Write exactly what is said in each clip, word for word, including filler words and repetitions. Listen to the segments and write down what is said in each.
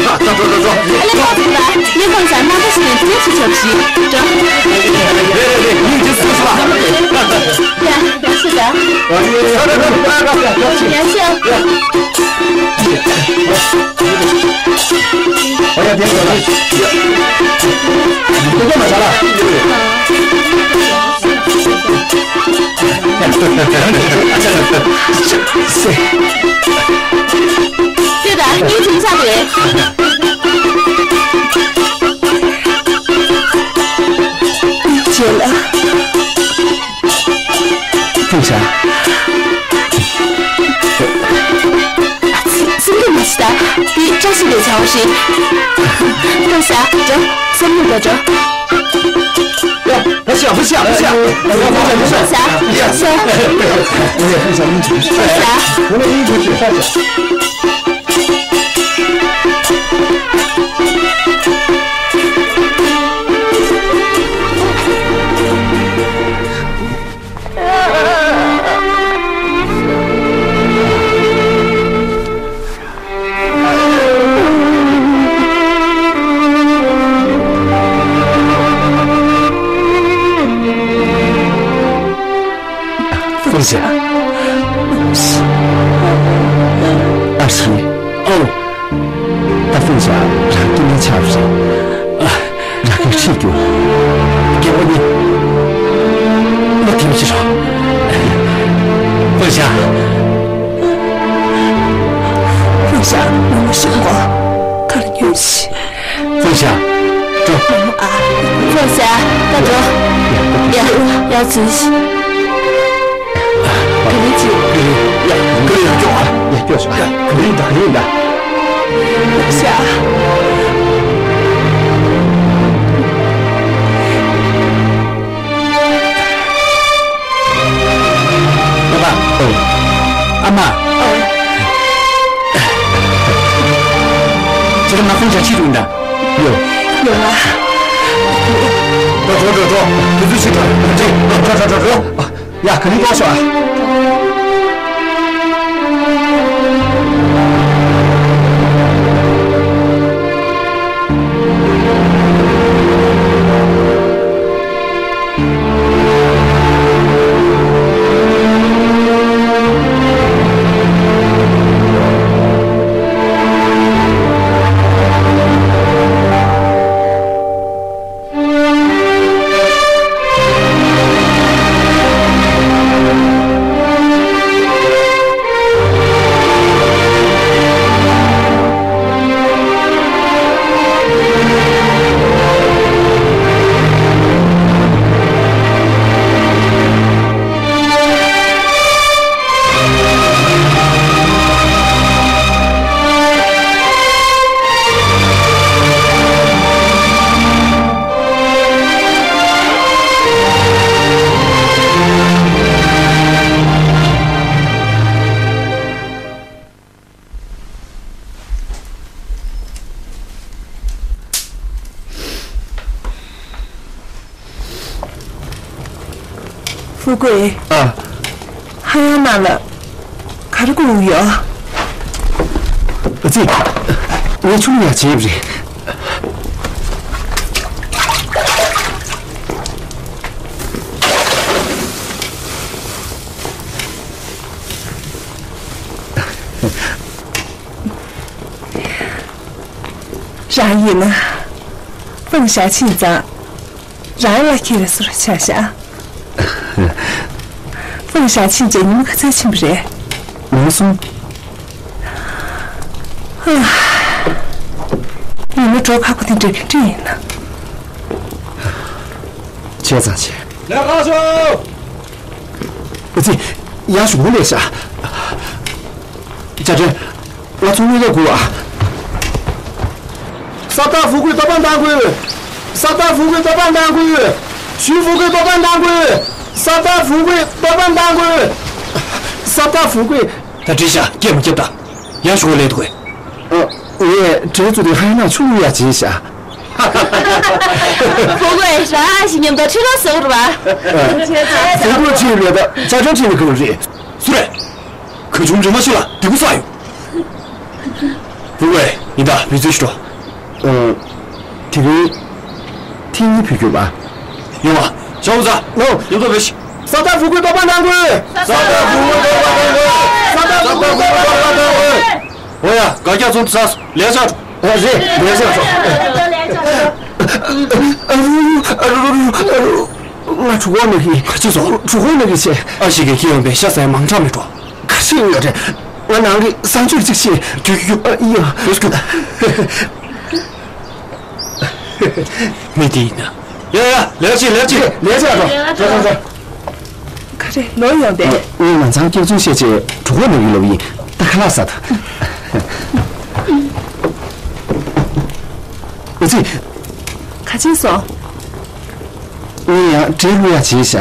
ཨ་ལས་ཁོང་ཚོ་ལ་ངས་ཁོང་ཚོ་རྣམ་པ་ཞིག་ནས་འདྲི་ཞིག་ཆོག་ཞིག་འགྲོ། རེད་རེད་རེད། ངས་འདྲི་སུ་ཞིག་ལ། ཡ་ཡ་ཤི་ད། ཡ་ཤི། ཨ་ཡ་དེ་ཡ་ཡ། འདི་ག་མ་བྱ་ལ། ཁྱོད་ད་ངའི་དེང་སང་རེད། རྗེས་ལ། ཕུང་བྱ། སེམས་ཁུར་མ་བྱེད་ད། འདི་བཀྲ་ཤིས་པའི་བྱ་བ་རེད། ཕུང་བྱ་འགྲོ། སེམས་ཁུར་དགོས་འགྲོ། ཡ། ཕུང་བྱ་ཕུང་བྱ་ཕུང་བྱ། ཕུང་བྱ་ཕུང་བྱ། ཕུང་བྱ། ཕུང་བྱ། ཨ་ཧྲི། ཨོ། ད་ཕུང་བྱ་རང་སྐྱིད་ནས་ཆགས་རེད། ཨ། རང་གིས་ཁྲིད་རྒྱུ། སྐྱེ་བོ་ནི། བློ་ཐེངས་ཤིག་རོགས། ཕུང་བྱ། ཕུང་བྱ་ངོ་མ་ཤོག་གོ། ཁར་ཉོན་ཞིག་ཕུང་བྱ། འགྲོ། ཨ། ཕུང་བྱ། ད་འགྲོ། ཡ། ཡ་ཚུལ་ཞིག་ག་རེ་བྱེད། ཡ། ག་རེ་ཡང་སྐྱོ་ཨ། ཡ་སྐྱོ་ཤོག་ཨ། ག་རེ་ད་ག་རེ་ད། ཤ། ཨ་མ། ཨོ། ཨ་མ། ཨོ། ཁྱེད་རང་ང་ཕུང་བྱ་ཁྲིད་འགྲོ་གི་ཡིན་ད། ཡོ། ཡོ་ལ། འགྲོ་འགྲོ་འགྲོ་འགྲོ། དུས་ཚོད་ཕྱིན་འགྲོ། འགྲོ་འགྲོ་འགྲོ་འགྲོ། ཡ། ག་ནས་འགྲོ་ཤོག་ཨ། ཧྥུ་ཀུའེ། ཨ། ཧ་ཡང་ནང་ལ་ག་རེ་བསྐུར་ཡོད། ཨ་ཙི། ངས་ཆུ་ལུད་ཡག་བྱས་པ་རེད། རང་ཡིན་ན། ཧྥུང་ཞ་ཆིན་ཙང་། རང་ལ་ཁྱེད་ལ་བཟོ་ར་ཆ་བཞག་ཧྥུང་ཞ་ཆིན་ཅེ་ཉི་མ་ག་ཚོད་ཕྱིན་པ་རེད། ཉི་མ་གསུམ། ཉི་མ་གྲོགས་ཁག་པོ་དེ་འདྲ་ག་འདྲ་ཡིན་ན། བྱས་ཙང་བྱས། ལས་ཀ་ཤོག་ཨ་ཙི། ཡར་ཞུ་ངོ་ལས་ཤག་ཅ་ཅེ། ང་ཚོ་དངུལ་ལས་དགོས་ཨ། ས་ཏཱ་ཧྥུ་ཀུའི་ཏོ་པན་ཏང་ཀུའི། ས་ཏཱ་ཧྥུ་ཀུའི་ཏོ་པན་ཏང་ཀུའི། ཞུས་ཧྥུ་ཀུའི་ཏོ་པན་ཏང་ཀུའི། ས་ཏཱ་ཧྥུ་ཀུའི་ཏོ་པན་ཏང་ཀུའི། ས་ཏཱ་ཧྥུ་ཀུའི། ད་བྲིས་ཤག་སྐད་མ་རྒྱབ་ད། ཡར་ཞུ་ངོ་ལས་དགོས། ཨ། ངས་དྲན་ཚུལ་དེ་ཧ་ཡང་ན་ཆུ་ལུད་ཡག་བྱས་ཤག་ཧྥུ་ཀུའེ་རང་ཞིག་མཉམ་དུ་ཁྲིད་རོགས་ཟེར་བ་རེད་པ། ཧྥུ་ཀུའེ་ཁྲིད་མེད་ད་ཅ་ཅང་ཁྲིད་ནས་ག་རེ་རེད། སུ་རེད། གང་བྱུང་རིན་མ་ཤོད་ལ་སྡིག་པ་བསགས་ཡོད། ཧྥུ་ཀུའེ། ཡིན་ད་འབུལ་ཚུལ་ཞིག་འགྲོ། ཨོ། དེ་རིང་། ཐེངས་གཉིས་ཕུལ་རྒྱུ་པ། ཡོང་བ། ཞའོ་ཙ། ནོ། ཡོང་ཐོག་བེ་ཤི། ས་ཏ་ཧྥུ་ཀུའི་བསྟོད་པ་གནང་དགོས། ས་ཏ་ཧྥུ་ཀུའི་བསྟོད་པ་གནང་དགོས། ས་ཏ་ཧྥུ་ཀུའི་བསྟོད་པ་གནང་དགོས། ཨོ་ཡ། དགའ་སྐྱག་ཚོང་དུ་ཟ་སོང་། ལས་བྱ་འགྲོ། ཨ་རེད། ལས་བྱ་འགྲོ། ཨ་རུ་ཨ་རུ་ཨ་རུ། ང་གྲུ་གོག་ནང་གི། ག་ཅི་སོང་། གྲུ་གོག་ནང་གི་ཆེ། ཨ་ཞིག་གིས་ཁྱེད་ཡོང་པའི་ཤ་ཟ་ཡ་མང་དྲགས་མེད་འགྲོ། ག་ཚོད་ཡོད་རེད། ང་ནང་གི་གསང་སྤྱོད་ཅིག་བྱེད། རྒྱུགས་རྒྱུགས། ཨ་ཡ། རྒྱུགས་རྒྱུགས། མི་དེ་ཡིན་ན། ཡ་ཡ། ལེགས་ཤིག་ལེགས་ཤིག་ལས་བྱ་རོ། རོ་རོ་རོ། ག་རེ་ལོ་ཡོང་པས། ངས་ང་ཚང་སྐྱག་རྫུན་བཤད་ཆེད་གྲུ་གོག་ནང་གི་ལོ་ཡིན། ད་ཁ་ལག་ཟ་ད། ཨ་ཙི། ག་ཅི་སོང་། ངས་ཡང་འབྲས་བླུག་ཡག་བྱས་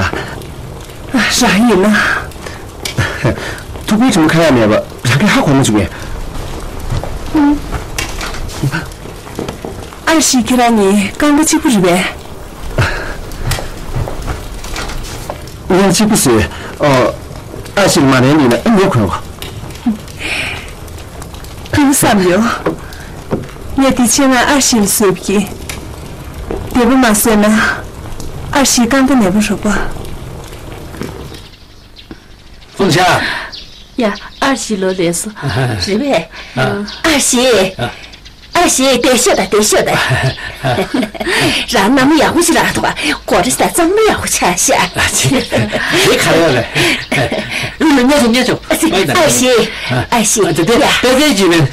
ཤག་རང་ཡིན་ན། ཐུག་པའི་དྲི་མ་ཁ་ཡག་མེད་པ་རང་གིས་ཧ་གོ་མ་བྱུང་ངས། ཨར་ཤི་ཁྱེད་རང་གཉིས་རྐང་པ་གཅིག་པུ་རེད་པས། ངས་གཅིག་པུ་བཟོས། ཨོ། ཨར་ཤིར་མ་རན་ཡིན་ན་ཨ་ངས་གོན་གོ། ཁྱོད་བསམ་ཡོད། ངས་དེ་ཆེད་ང་ཨར་ཤི་ལ་བཟོས་པ་ཡིན། བདེ་པོ་མ་བཟོས་ན། ཨར་ཤིའི་རྐང་པ་ནད་པ་རོགས་པ། ཧྥུང་ཞ། ཡ། ཨར་ཤི་ལོ་ལེགས་སོ། རེད་པས། ཨ། ཨར་ཤི། ཨ། ཨར་ཤི། བདེ་ཤོག་དང་བདེ་ཤོག་དང་། རང་མནའ་མ་ཡག་པོ་ཞིག་རག་འདུག་ག་གོ་རེ་ས་གཙང་མ་ཡག་པོ་ཆགས་ཤག་ཨ་ཅེ། དེ་ག་རེ་རེད། ཨུ་ལ་ཉལ་ཆོག་ཉལ་ཆོག་ཨ་ཤི། ཨ་ཤི། ཨ་ཤི། ཨ་ཅེ། དེ་ཡ། དེ་དེ་ཅི་མིན།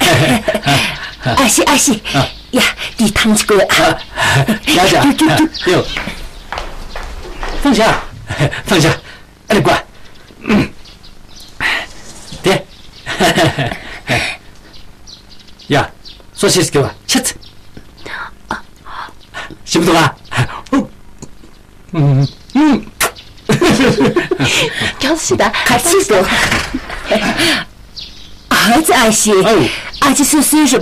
ཨ་ཤི། ཨ་ཤི། ཡ། འདི་ཐང་ཅིག་དགོས། ཨ། ཡ་ཡ། ཡོ། ཧྥུང་ཞ། ཧྥུང་ཞ། ཨ་ནི་ཀོ། དེ། ཡ། སོ་ཤེས་སྐྱོ་བ་ཆེ་ཚེ། ཞིམ་འདུག་ཨ། ཀྱང་སི་ད་ག་སི་སོ། ཨ་ཙི་ཨ་ཤི། ཨོ། ཨ་ཅེ་སོ་སོའི་རུ་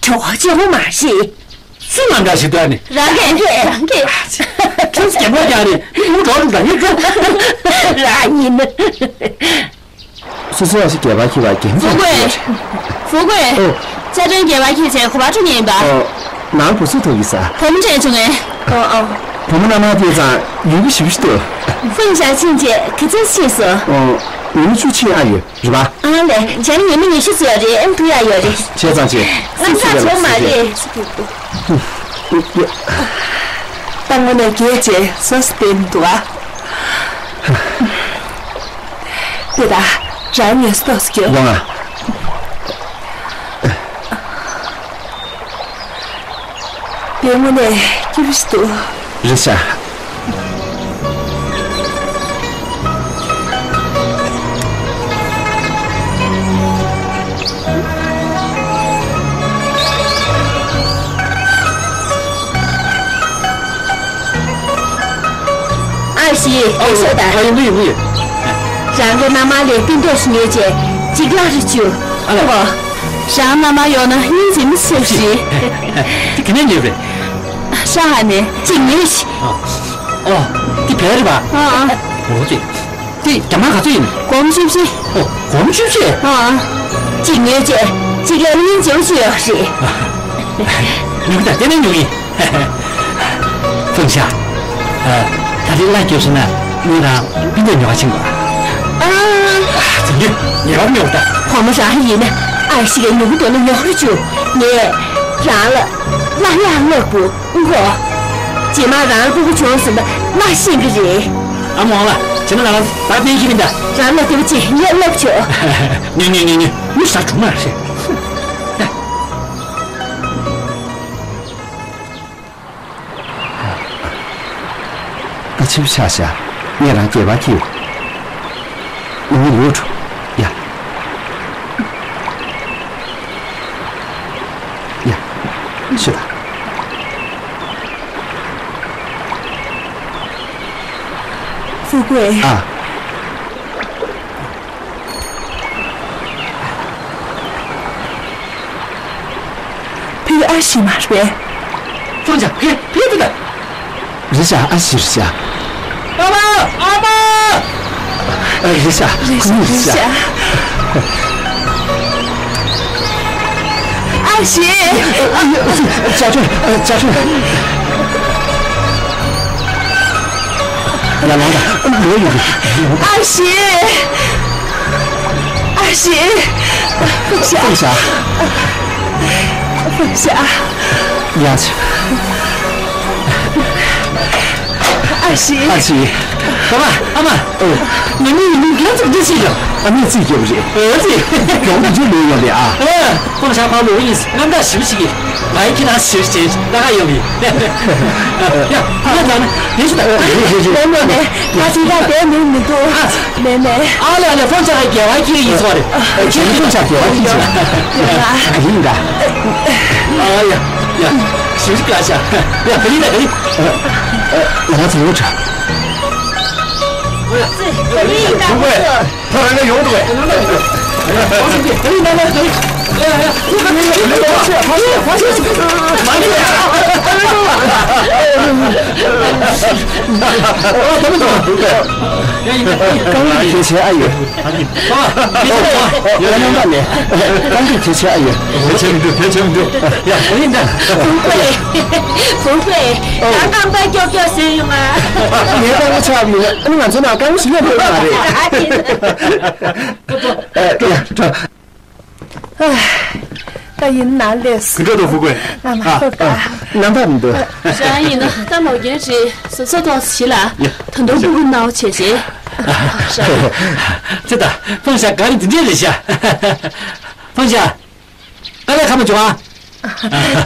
གྲོགས་ཅེ་ཧོ་མ་ཤི། སུ་ལ་འདྲ་ཞིག་འདུག་ཨ་ནི། རང་གིས་རང་གིས་རང་གིས། ཁྱོད་སྐྱེ་བོ་ཀྱང་རེད། མི་མོ་གྲོགས་རུ་འདྲ་ཡོད་ཀྱང་། རང་ཡིན། སོ་སོའི་ཨ་ཤི་སྐྱེས་པ་ཁྱི་བ་རྒན་ཧྥུ་ཀུའེ། ཧྥུ་ཀུའེ། ཨོ། ཅ་ཀྲེན་སྐྱེས་པ་ཁྱི་བྱས་གོ་བ་འགྲོ་ཉེན་པ། ཨོ། ནང་བུ་སུ་ཐོག་གི་ས། བུ་མོ་དྲན་བྱུང་ངས། ཨོ་ཨོ། བུ་མོ་མནའ་མ་དེ་ཙང་ཡུན་གྱི་ཞིབ་ཞིབ་ཏུ། ཧྥུང་ཞ་ཕྱིན་རྗེས་ག་ཚོད་ཕྱིན་སོང་། ཨོ། ཉི་མ་བཅུ་ཕྱིན་ཨ་ཡོད། རེད་པ། ཨང་ལས། བྱས་ན་ཉི་མ་ཉི་ཤུ་ཙམ་ཡོད་རེད། ཨེམ་ཐུག་ཡག་ཡོད་རེད། བྱས་ཙང་ཆེ། ང་ཚ་བྱུང་མ་རེད། ད་དངོས་གནས་རྒྱལ་བྱས་སོ་སོ་བསྟན་འདུག་ཨ། དེ་ད་རང་ངལ་གསོ་ཐོག་སྐྱོ། ཡོང་ཨ། དེ་དངོས་གནས་སྐྱིད་པོ་ཞིག་འདུག་རེད་ཤག་ཨ་ཤི། ཨ་ཤོ་ད། ཨ་ཡོང་གི་ཡོང་གི་ཡོད། རང་གི་མནའ་མ་ལས་སྟོན་ཐོག་ཞིག་ཉོས་རྗེས་འཇིགས་ལྷག་རུ་བཅུག་ཨ་ལ། ཨོ། རང་མནའ་མ་ཡོང་ན་སྙིང་རྗེ་མི་ཤེས་ཤི། དེ་ག་ནས་ཉོས་རེད། ཧྲ་ཧ་ནས་གཅིག་ཉོས་ཤི། ཨོ། དེ་བལ་རེད་པ། ཨ་ཨ། འོ་དེ། དེ་རྒྱ་མ་ག་ཚོད་ཡིན། སྒོར་བཅུ་བཞི། ཨོ། སྒོར་བཅུ་བཞི། ཨ་ཨ། གཅིག་ཉོས་རྗེས་གཅིག་ལ་སྙིང་རྗེ་པོ་ཞིག་ཡོད་རེད། ཉོ་གི་ད་དེ་ནས་ཉོ་གི་ཡིན། ཧྥུང་ཞ། ད་རེས་གླ་རྒྱབ་སོང་ན་ངས་རང་སྤུན་ཟླ་ཉོ་ག་ཕྱིན་དགོས། ཨ། ཙི་ཉོ་ཉོ་ཉོ་ད། བུ་མོ་རང་ཡིན་ན་ཨ་ཤི་གའི་ཉོ་གི་འདུག་ན་ཉོ་རུ་བཅུག་ངས་རང་ལ་གླ་ཡག་གླ་དགོས། ཨུ་ཧོ། རྗེས་མ་རང་ལ་སྤུ་གུ་བྱུང་སོང་ན་གླ་ཤེས་གི་རེད། ཨ་མ་འོང་ལ། བྱས་ན་ང་རང་ད་བསྟན་ཤེས་མིན་ད། རང་ལ་དེ་བ་ཅི་ངས་སློབ་ཆོག་ཉོ་ཉོ་ཉོ་ཉོ། མི་ཟ་གྲོགས་མ་རེད། ད་ཕྱི་པོ་ཆགས་ཤག་ངས་རང་སྐྱེས་པ་ཁྱེར། ང་ལོག་འགྲོ། ཡ། ཡ། ཤོད་ད། ཧྥུ་ཀུའེ། ཨ། ཕ་གི་ཨ་ཤི་མ་རེད་པས། ཧྥུང་ཞ། ཕ་གི་ཕ་གི་ཕ་གི། རེད་ཤག་ཨ་ཤི་རེད་ཤག་ཨ་མ། ཨ་མ། ཨ། རེད་ཤག་རེད་ཤག་ཁོ་མོ་རེད་ཤག་རེད་ཤག་ཨ། ཨ་ཤི། ཅ་ཅོན། ཅ་ཅོན། ཡ་ལང་ད། ལོ་ཡོད། ཨ་ཤི། ཨ་ཤི། ཕུག་ཤ། ཕུག་ཤ། ཡ་ཆི། ཨ་ཤི། ཨ་ཤི། ཨ་མ། ཨ་མ། ཨོ། ང་གཉིས་ཡིན་ལུགས་ལ་ཙིག་འདྲ་ཞིག་ཡོད། ཨ་མས་རྩིས་རྒྱབ་རེད། ཨོ་ཙི། མགྱོགས་པོ་འཇུ་ལོས་ཡོང་རེད་ཨ། ཨ། ཕུག་ཤ་ཕ་ལོ་ཡིན། རྣམ་དག་ཞིབ་ཞིག་གིས། ང་ཡི་ཁྱེད་རང་ཞིབ་ཞིག་ལྟ་ག་ཡོང་གི། ཡ། ཕ་ལ་ན་དེ་ཞུ་ད། རེད་རེད་རེད། མེ་མེ་མེ། ང་ཅི་ད་དེ་མིན་མི་འདུག་མེ་མེ། ཨ་ལ་ལ། ཕུག་ཤ་ག་དགེ་བ་ཁྱེད་ཡིན་ཚོ་རེད། ཁྱེད་ཕུག་ཤ་དགེ་བ་ཁྱེད་ཚོ། ག་ལིང་ད། ཨ་ཡ་ཡ། ཞིབ་ཞིག་ག་ཤ། ཡ་ག་ལིང་ད་ག་ལིང་། ང་ཚོ་ལོ་ཆ། ད་རང་ག་ཡོང་འདུག་གས། རྐང་པ་དེ་བྱས་ཨ་ཡོད། ཡ་ཡང་པ་ནས། རྐང་པ་དེ་བྱས་ཨ་ཡོད། བྱས་མི་འདུག་བྱས་མི་འདུག་ཡ་འོ་ཡིན་ད། བུ་ཕྲུག་བུ་ཕྲུག་ད་རྐང་པ་ཀྱོག་ཀྱོག་བཟོས་ཡོང་ང་། ངའི་རྐང་པ་ཆག་མི་འདུག་ཨ་ནི་ང་ཚོ་ནང་རྐང་པ་ཞིག་ཡོད་མ་རེད། ཨ་དེ། ཨ། ཡ་ད། ཨ། ད་ཡིན་ན་ལས། ག་འདྲ་འདུག་ཧྥུ་ཀུའེ། ཨ་མ། ཨ། ཧྥུ་ཀུའེ། ཨ། རྣམ་པ་མི་འདུག་རང་ཡིན་ན་ད་ལོག་རྒྱུན་རེད། སོ་སོ་ཏོག་ཙམ་ཞིག་ལ། ཡ། ད་དུང་ཧྥུ་ཀུའེ་ནའོ་བྱས་རྗེས། ཙི་ད། ཕུག་ཤ་ག་རེ་འདི་འདྲས་རེད་ཤག་ཕུག་ཤ། དཀའ་ལས་ཁག་པོ་བྱུང་ཨ།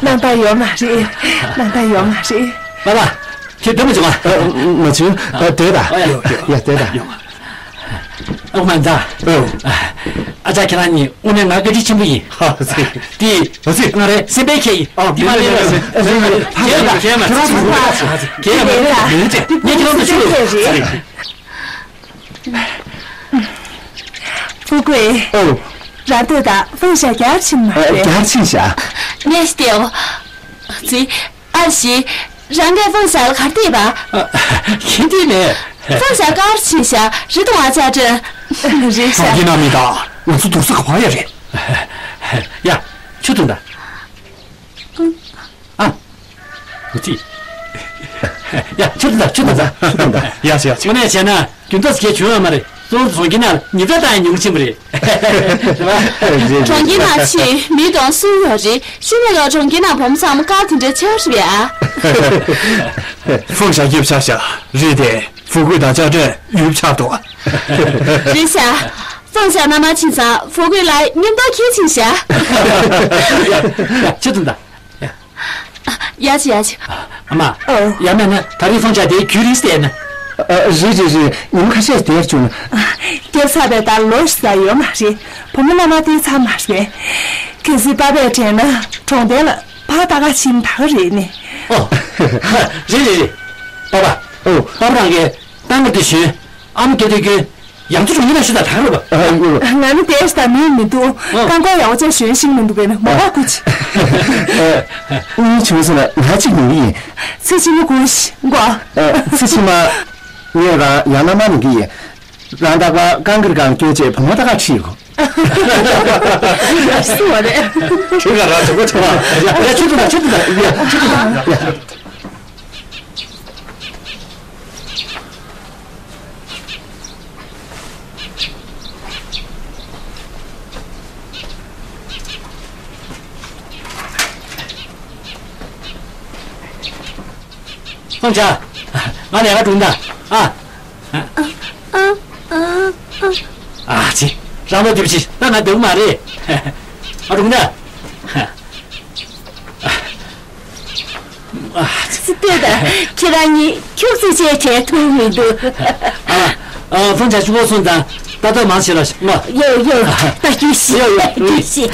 རྣམ་པ་ཡོད་མ་རེད། རྣམ་པ་ཡོད་མ་རེད། པ་པ། ཁྱེད་སྡོད་མ་བྱུང་ཨ། ཨ། མ་བྱུང་། ཨ། སྡོད་ད། ཨ། ཡ་ཡ་ཡ། སྡོད་ད། ཨོ་མ་ཛ། ཨོ། ཨ་ཅག་ཁྱེད་རང་གཉིས་དངོས་གནས་ང་བཀའ་དྲིན་ཆེན་པོ་ཡིན། ཧ་ཙི། དེ། ཨོ་ཙི། ང་རའི་སེམས་པའི་ཁྱེད་ཡིན། ཨ། དེ་མ་ལས་ལ། ཁྱེད་ཡིན་ད། ཁྱེད་ཡིན་ད། ཁྱེད་ཡིན་ད། ངས་ཁྱེད་རང་ཚོ་ཞུ་རོགས། ངས་ཁྱེད་རང་ཚོ་ཞུ་རོགས། ཧྥུ་ཀུའེ། ཨོ། རང་ལྟོས་དང་། ཕུག་ཤ་ག་པར་ཕྱིན་མ་རེད། ཨ། ག་པར་ཕྱིན་ཤག་ངས་ལྟོས། ཙི། ཨ་ཤི། རང་གིས་ཕུག་ཤ་ལ་ག་རེ་བལྟས་པ། ཨ། ཁྱེད་ལྟོས་མེད། ཕུག་ཤ་ག་པར་ཕྱིན་ཤག་རེད་དང་ཨ་ཅག་ཅོན། རེད་ཤག་གྲོང་ཁྱེར་ནང་མི་དང་ང་ཚོ་འདུག་ས་ག་པར་ཡོད་རེད། ཡ། ཆུ་འཐུང་དང་། ཨ། འོ་ཙི། ཡ། ཆུ་འཐུང་དང་། ཆུ་འཐུང་དང་། ཡ་ཡ། དངོས་གནས་བྱས་ན་རྒྱུན་ཐག་གས་བྱུང་ཡོད་མ་རེད། གཙོ་བོ་གྲོང་ཁྱེར་ནང་ཉིན་ཐོ་བཏང་ཡང་ཉུང་ཕྱིན་པ་རེད། རེད་པ། གྲོང་ཁྱེར་ནང་ཕྱིན་མི་གྲངས་སུ་ཡོད་རེད། ཤུལ་མ་ལ་གྲོང་ཁྱེར་ནང་བུ་མོ་ཚང་མ་དཀར་དེ་འདྲ་ཆེ་བ་རེད་པས་ཨ། ཕུག་ཤ་རྒྱབ་ཆགས་ཤག་རེད་དེ། ཧྥུ་ཀུའེ་དང་ཅ་ཀྲེན་ཡུལ་ཆགས་འདུག་རེད་ཤག་ཕུག་ཤ་མནའ་མ་ཕྱིན་ཙང་ཕུ་ཀུའེ་ལ་མཉམ་དུ་ཁྱེར་ཕྱིན་ཤག་ཡ། ཆུ་འཐུང་དང་། ཡ། ཡ་ཅི་ཡ་ཅི། ཨ་མ། ཨོ། ཡང་མིན་ན་ད་རེས་ཕུག་ཤ་དེ་རྒྱུན་རིང་བསྡད་ན། ཨ། རེད་རེད་རེད། ཉིན་ཁ་ཤས་བསྡད་བྱུང་། སྐྱེས་ཚར་བའི་ད་ལོ་ཞིག་ཡོད་མ་རེད། བུ་མོ་མནའ་མ་དེ་ཚར་མ་རེད། གལ་སྲིད་པ་པས་དྲན་ན་གྲོང་རྡལ་ལ་ཕར་ལྟ་ག་ཕྱིན་ད་ག་རེད་ནི། ཨོ། རེད་རེད་རེད། པ་པ། ཨོ། པ་པ་རང་གིས་ཏང་གི་དེ་ཞོན། ཨ་མ་དེ་དུས་རྒྱུན་ཡང་ཚུར་མི་ལ་ཞུ་དང་ད་རེད་པ། ང་ནི་དེ་ཞིག་དང་མིན་མི་འདུག་ཨ། རྐང་པ་ཡག་པོ་ཅིག་ཞོན་ཤེས་མི་འདུག་པས་ན་མོ་པ་ཁུ་ཆི། ཨ། དངུལ་བྱུང་སོང་ན་ང་གཅིག་ཉོ་གི་ཡིན། ཚེ་ཕྱི་མ་དགོས་ཤི་མགོ། ཨ། ཚེ་ཕྱི་མ། ངས་རང་ཡང་མནའ་མ་ཉོ་གི་ཡིན། རང་རྟག་པར་རྐང་གིར་གང་སྐྱོད་བྱས་བུ་མོ་ལྟ་ག་ཁྲིད་དགོས། སུ་བ་རེད། ཁྱོད་ཀ་རང་ཆོག་གོ་ཆོག་ཨ། ཡ། ཆུ་འཐུང་དང་། ཆུ་འཐུང་དང་། ཡ། ཆུ་འཐུང་དང་། ཡ། ཕུག་ཤ། ང་ལས་ཀ་སྒྲུབ་དང་ཨ། ཨ་ཙི། རང་ལོ་རྒྱུག་ཅིག་ད་ང་སྡོད་མ་རེད། ཨ། སྒྲུབ་དང་། ཨ། ལྟོས་དང་། ཁྱེད་རང་གཉིས་ཁྱུག་ཙམ་བྱས་བྱས་ཐུབ་མི་འདུག་ཨ། ཨ། ཕུག་ཤ་ཆུ་བོ་སོང་ཙང་ད་ལྟ་མང་ཆེ་ལ་ཤི་མ། ཡོ་ཡོ། ད་རྒྱུགས་ཤིག་ཡོ་ཡོ། རྒྱུགས་ཤིག་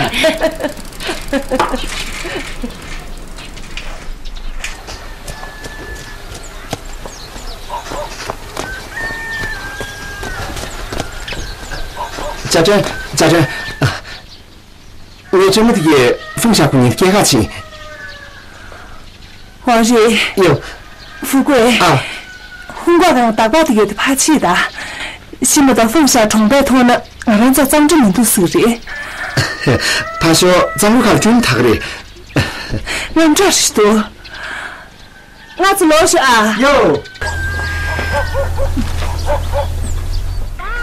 ཅ་ཀྲེན། ཅ་ཀྲེན། ངའི་གཅུང་མོ་དེ་གིས་ཕུག་ཤ་ཁོ་གཉིས་སྐྱེལ་ག་ཕྱིན། འོ་རེད། ཡོ། ཧྥུ་ཀུའེ། ཨ། ཧུང་ཀོ་རང་རྟག་པར་དེ་གའི་དེ་ཕར་ཕྱིན་ད། ཤི་མ་གཏོགས་ཕུག་ཤ་གྲོང་པས་མཐོང་ན་ང་རང་ཚོ་གཙང་སྦྲ་མི་འདུག་ཟེར་གི་རེད། ཕར་ཞོག། གཙང་པོ་ཁར་བསྐྱོན་ཐག་རེད། ངན་འདྲ་ཞིག་འདུག། ང་ཚོ་ལོག་ཤོག་ཨ། ཡོ།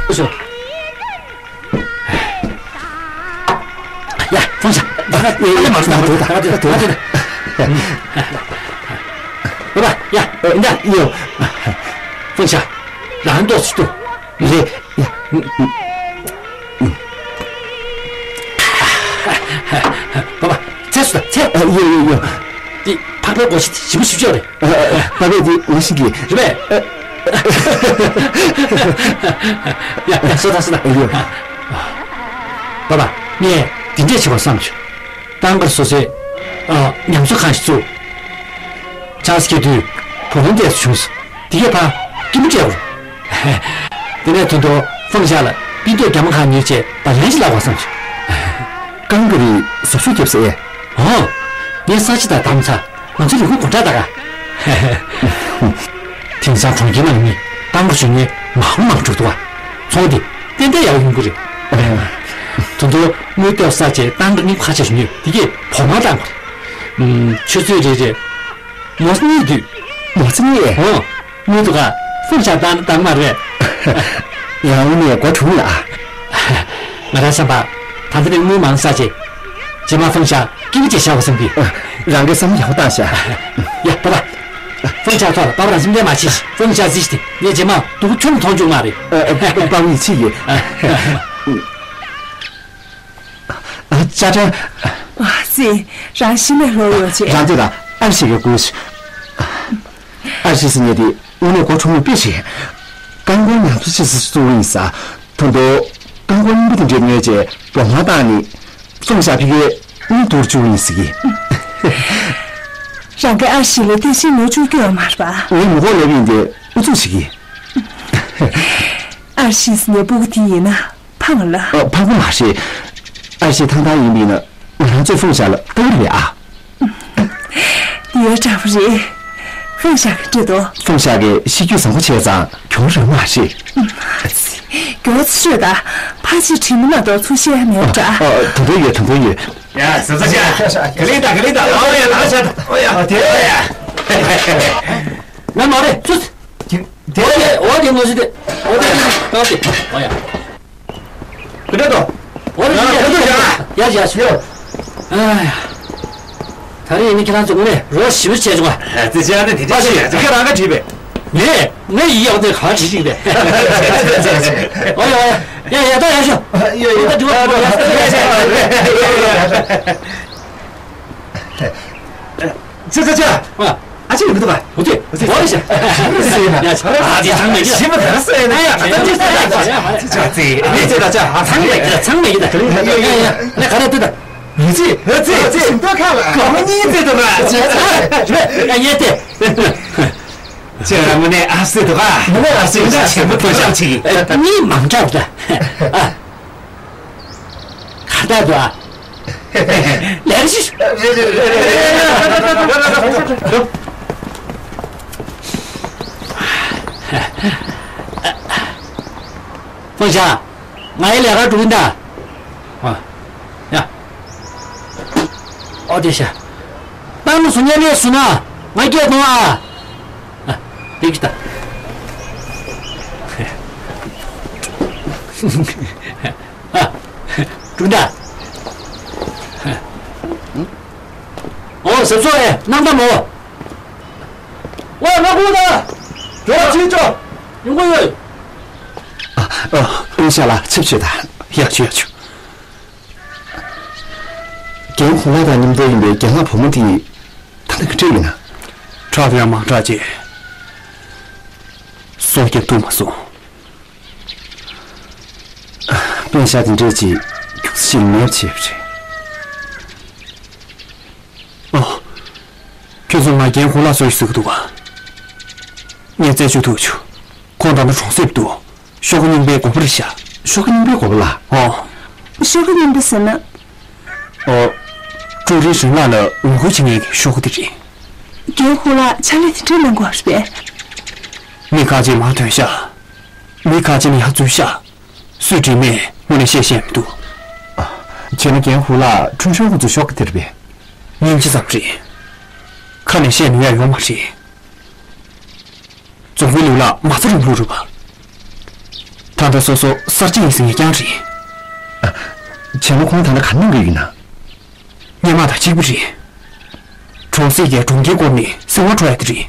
ཡ། ཡ། ཡ། ཡ། ཡ། ཡ། ཡ། ཡ། ཡ། ཡ། ཡ། ཡ། ཡ། ཡ། ཡ། ཧྥུང་ཞ། རང་ཏོག་ཙམ་ལྟོས། རེད། ཡ། པ་པ། ཚེ་སུ་ད་ཚེ། ཨ། ཡོ་ཡོ་ཡོ། འདི་ཕག་པའི་སྒོ་ཕྱི་ཞིམ་པོ་ཞིབ་ཆོག་རེད། ཨ། པ་པས་འདི་ངས་ཤེས་ཀྱི། རེད་པས། ཡ་ཡ། སོ་ད་སོ་ད། ཨ། ཡོ། པ་པ། ངས་འདི་འདྲས་བྱེད་པ་བསམ་བྱུང་། ཏང་དཀར་སོ་སོའི། ཨ། ཉམས་གསོ་ཁང་ཞིག་བཙུགས། ཆང་ས་ཁྱེར་དུས་བུ་ལོན་ཏོག་ཙམ་བྱུང་སོང་། དེ་གས་ཕར་སྐྱིད་པོ་སྤྲད་དགོས། དེ་ནས་ད་དུང་ཧྥུང་ཞ་ལ་སྤུན་ཟླས་རྒྱ་མ་ཁ་ཉོས་བྱས་བ་ལན་ཞིག་བརླག་པ་བསམ་བྱུང་། ཏང་དཀར་གཟབ་གཟབ་བརྒྱབ་ཟེར། ཨོ། ངས་ས་ཆ་དང་གདམ་ཚར། ང་ཚོ་རི་ཁུག་སྒོ་འགྲམ་ད་ག། དེང་སང་གྲོང་ཁྱེར་ནང་ནི་ཏང་དཀར་ཞུ་མཁན་མང་མང་འགྲོ་འདུག་པ། ཚོང་དེ་ཏན་ཏན་ཡག་ཡོང་གི་རེད། ད་དུང་དངུལ་ཏོག་ཙམ་བྱས་ཏང་དཀར་ནི་ཁ་ཆེ་ཞུ་མཁན་དེ་གས་བོགས་མར་བཏང་དགོས། ཆུ་ཚོད་རེ་རེར་མོ་ཙི་གཉིས་འདུག། མོ་ཙི་གཉིས། ཨོ། དངུལ་འདུག་ག། ཧྥུང་ཞ་བཏང་བཏང་མ་རེད། ཡང་ནས་སྒོ་དྲུང་ལ། ང་རང་བསམ་པ། ད་ལྟ་ནས་དངུལ་མང་ས་ཆེ། རྗེས་མ་ཧྥུང་ཞ་སྐྱིད་པོ་བྱས་བཞག་པ་བསམ་གི། རང་གིས་བསམ་བློ་ཡག་པོ་བཏང་ཤག། ཡ། པ་པ། ཧྥུང་ཞ་ཐོག་ལ་པ་པ་རང་སེམས་ཁྲལ་མ་བྱེད། ཧྥུང་ཞ་གཟིགས་ཤིག་དེ་ངས་རྗེས་མ་སྡུག་ཁྱོན་མཐོང་བཅུག་མ་རེད། ཨ། ཨ། པ་པ་ཡིད་ཆེས་ཡོད། ཨ། ཅ་ཀྲེན། ཨ་ཙི། རང་གཞི་ནས་ལོག་ཡོད་ཅེས། རང་ཚོད་ལ་ཨར་ཞིག་གི་དགོས། ཨར་ཞིག་ཟེར་མཁན་དེ་དངོས་གནས་གོ་ཆོད་མོ་དཔེ་རེད། རྐང་འཁོར་ཉམས་གསོ་ཆེད་དུ་བཙུགས་ཡིན་ས། ད་དུང་རྐང་འཁོར་རྙིང་པ་དེ་འདྲས་ཉོས་རྗེས་བོགས་མར་བཏང་ནས་ཧྥུང་ཞ་ཕ་གིར་དངུལ་བསྡུ་རུ་བཅུག་ཡིན་ཟེར་གི། རང་གི་ཨར་ཞིག་ལ་བརྟན་བཞུགས་ཉོ་བཅུག་རྒྱུ་ཡོད་མ་རེད་པ། ངས་མི་ཁོག་སླེབས་ཡིན་དེ་ཨུ་ཚུགས་བྱེད་ཀྱི། ཨར་ཞིག་ཟེར་མཁན་སྤུ་གུ་དེ་ཡིན་ན། ཕངས་ལ། ཨ། ཕངས་པོ་མ་རེད། ཨར་ཞིག་ཐང་ཐང་ཡིན་པ་ཡིན་ན་ང་རང་ཚོས་ཧྥུང་ཞ་ལ་ལྟ་གི་རེད་ཨ། དེ་ཡང་དྲག་པོ་རེད། ཧྥུང་ཞ་གིས་འདྲི་དོ། ཧྥུང་ཞ་གི་གཤིས་རྒྱུད་བཟང་པོ་བྱས་ཙང་གྱོང་རག་མ་རེད། མགྱོགས་ཚེ་ཤོད་ད། ཕ་ཆེ་དྲི་མི་མ་གཏོགས་ཚུར་བཤད་མེད་འདྲ། ཨ། ད་དུང་ཡོད། ད་དུང་ཡོད། ཡ། ཟ་ཟ་ཤ། ག་ལེ་ད། ག་ལེ་ད། ཨོ་ཡ། ད་ཤ། ཨོ་ཡ། ཨོ་དེ། ཨོ་ཡ། ང་མ་རེད། ཚུ། དེ། དེ། འོ་དེ། ངོ་ཤེས་དེ། འོ་དེ། ད་དེ། ཨོ་ཡ། ག་འདྲ་འདུག། འོ་དེ། ཡ། ཡ། ཡ། ཡ། ཡ། ཨ་ཡ། ད་རེས་ཡིན་ན་ཁྱེད་རང་ཚོ་དངོས་གནས་རོགས་ཞེ་པོ་བྱས་བྱུང་བ། ཨ་ཙི། ཅི་ཡང་ནི་དེ་འདྲ་ཞིག་ཁྱེད་རང་ག་བྲིས་པས། ངས། ངས་ཡིན་ཡག་དེ་ག་བྲིས་ཤིག་དེ། ཨོ་ཡ། ཨོ་ཡ། ཡ། ཡ། ད་ཡ་ཤོག། ཡ། ཡ། ད་འགྲིག་པ་འགྲིག་པ། ཡ། ཅི་ཅི་ཅི། ཨ། ཨ་ཅེ་ཡོང་གི་འདུག་ག། འོ་དེ། འོ་དེ་ཤ། ཨ་ཅེ་ཚང་མས་ཀྱི། ཞིམ་པོ་ག་རེ་ཟེར་ན། ཨ་ཡ། ཨ་ཅེ་ཚང་མས་ཀྱི། ཚང་མས་ཀྱི། ད་ག་རེ་ལྟོས་དང་། ཡོད་ཅི། ཡོད་ཅི། ཡོད་ཅི། ཞིམ་ཏོག་ཁ་ལ། གོང་མ་གཉིས་ཙེ་དུ་མ་ཅེ་ཅེ། ཡ། ཡེ་དེ། ཅེ་ར་མ་ནེ་ཨ་སེ་དུ་ག། མ་ནེ་ཨ་སེ་དུ་ཆེན་པོ་ཐོ་ཤམ་ཅིག། མི་མང་དྲགས་ད། ཨ། ག་ད་དུ་ཨ། ལེགས་ཤིག། ཧྥུང་ཞ། ང་ཡི་ལས་ཀ་འགྲོ་གི་ཡིན་ད། ཨ། ཡ། ཨོ་དེ་ཤ། ཏང་ལུ་སུ་ཉན་རེ་སུ་ན། ང་སྐད་གཏོང་ཨ། ཨ། དེ་གི་ད། ཨ། འགྲོ་ད། ཨོ་ཟབ་སོ་ཨེ་སྣང་དམ་མོ། ཝ་ང་ཁུ་ད། འགྲོ་ཅི་ཅོ། ཡོང་གི་ཡོད། ཨ། ཨ། ཨུ་ཤ་ལ་ཆིབས་ཆོད་ད། ཡག་ཆུ་ཡག་ཆུ། རྒན་ཧུ་ལ་དང་མཉམ་དུ་ཡིན་པའི་རྒན་ལགས་བུ་མོ་དེ་ད་ལྟ་ག་འདྲ་ཡིན་ན། དྲག་ཡང་མང་དྲག་ཅེས་སྲོག་སྐྱོབ་ཐུབ་མ་སོང་། པན་ཤ་དེ་འདྲས་ཅིག་རྒྱུགས་ཤིང་མེད་བྱས་པ་རེད། ཨོ། ཁྱོད་ཚོ་ང་རྒན་ཧུ་ལགས་ཚོ་ཡིས་ཟེར་གི་འདུག་ག། ངས་རྩད་གཅོད་ཐུབ་བྱུང་། ཁོང་ད་ནི་གྲོང་གསེབ་ཏུ་ཤོག་གུ་རྙིང་པའི་མགོན་པོ་རེད་ཤག། ཤོག་གུ་རྙིང་པའི་མགོན་པོ་ལ། ཨོ། ཤོག་གུ་རྙིང་པ་ཟེར་ན། ཨོ། ཀྲུའུ་རིན་ཧྲིན་ལགས་ལ་ངོ་རྒོལ་བྱེད་མཁན་གྱི་ཤོག་གུ་དེ་རེད། རྒན་ཧུ་ལགས་ཕྱག་ལས་དེ་འདྲ་གནང་གི་ཡོད་རེད་པས། མི་ཁ་ཅིག་མར་ཐོན་ཤག། མི་ཁ་ཅིག་ནི་ཡར་འཛུལ་ཤག། སུས་བྲིས་མེད་དངོས་གནས་བཤད་ཤེས་མི་འདུག། ཨ། བྱས་ན་རྒན་ཧུ་ལགས་ཁྲུན་ཧྲན་ཧུ་ཚོ་ཤོག་གི་དེར་བས། སྙིང་རྗེ་ཙམ་རེད། ཁ་ནས་བཤད་མི་ཡ་ཡོང་མ་རེད། རྫོང་དཔོན་ལུས་ལ་མ་རྩ་རིང་ལུགས་རུ་བ། ད་ལྟ་སོ་སོ་གསར་བརྗེ་ཡིན་ཟེར་ངེས་རྐྱང་རེད། བྱས་ན་ཁོང་ད་ལྟ་ག་ནང་གི་ཡིན་ན། སྔོན་མ་དང་གཅིག་པ་རེད། གྲོང་གསེབ་ཀྱི་གྲོང་ཁྱེར་སྐོར་ནས་སེམས་དབང་འཕྲོག་ཡ་དེ་རེད།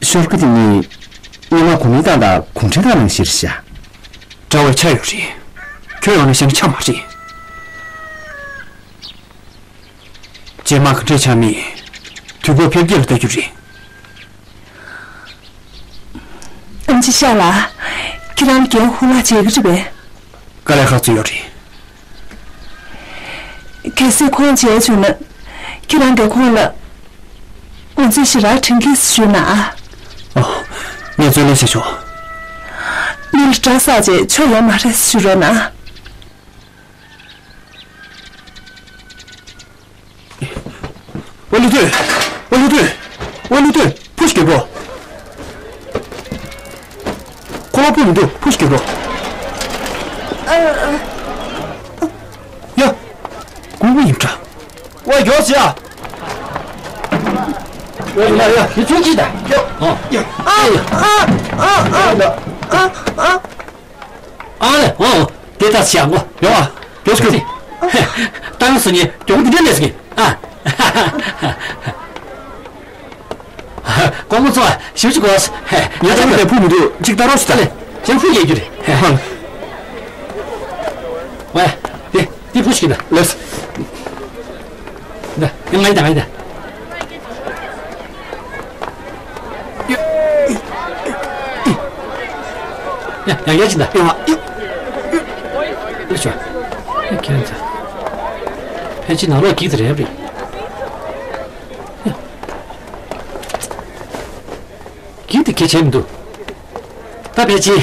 ཤོར་ཀི་དེ་ནི་སྔོན་མ་གོང་མའི་ཏང་དང་གུང་ཁྲན་ཏང་ནང་བཞིན་རེད་ཤག་འདྲ་བའི་ཆ་ཡོད་རེད། ཁྱོད་ཡོང་ན་ཤེས་ན་ཆ་མ་རེད། རྗེས་མ་ག་འདྲས་ཆགས་མིན། དུས་བབ་འཕེལ་རྒྱས་ལ་ལྟ་རྒྱུ་རེད། ཨམ་ཆི་ཤ་ལགས། ཁྱེད་རང་རྒན་ཧུ་ལགས་མཇལ་གི་རེད་པས། དཀའ་ལས་ཁག་ཚོད་ཡོད་རེད། གལ་སྲིད་ཁོང་མཇལ་བྱུང་ན། ཁྱེད་རང་གིས་ཁོང་ལ་ངོ་ཚ་ཞེ་དྲག་དྲན་གྱིས་ཞུས་ན། ཨོ། ངས་རྩོད་ལེན་བྱེད་ཆོག་མི་ལ་དགྲ་བསགས་རྗེས་ཆོ་ཡོང་མ་རེད་ཞུ་རོགས་གནང་། ཝེ་ལུ་ཏུན། ཝེ་ལུ་ཏུན། ཝེ་ལུ་ཏུན། ཕུ་ཤི་གེ་པོ། ཁོ་ལ་ཕུ་མི་འདུག་ཕུ་ཤི་གེ་པོ། ཡ། ཀུང་པོ་ཡིན་འདྲ། ཝེ་མགྱོགས་ཤིག་ཡ། ཡ་ཡ་ཡ། ཡ་ཚུན་ཅི་ད། ཡ། ཨ། ཡ། ཨ། ཨ། ཨ། ཨ། ཨ་ལེ། ཨོ། དེ་ལྟར་བྱ་ངོ་ཡོང་ཨ། དེ་སྐུ། ཏང་སུ་ཉེ་གྱོང་འདི་འདྲ་ལས་སུ་ཉེ་ཨ། ཀོང་མོ་ཚོ་ཞིབ་ཅིག་གོ། ངས་ད་ལྟ་ཕུ་མི་འདུག་ཅིག་ལྟ་རོགས་ཞིག་ད། ལེ། ཅང་ཕུ་ཡེ་རྒྱུ་རེད། ཧ། ཝེ། དེ་དེ་ཕུ་ཞིག་ད། ལེས། ད་ང་ཡི་ད་ང་ཡི་ད། ཡ་ཡ་ཡ་ཅི་འདྲ། ཡ་ཡ་ཤོ། ཡ་ཁྱེད་རང་ཚོ། ཕལ་ཆེར་ནང་ལོགས་འགྱིག་དེ་རེད་པ་རེད། འགྱིག་དེ་གལ་ཆེན་མི་འདུག་ད་ཕལ་ཆེར་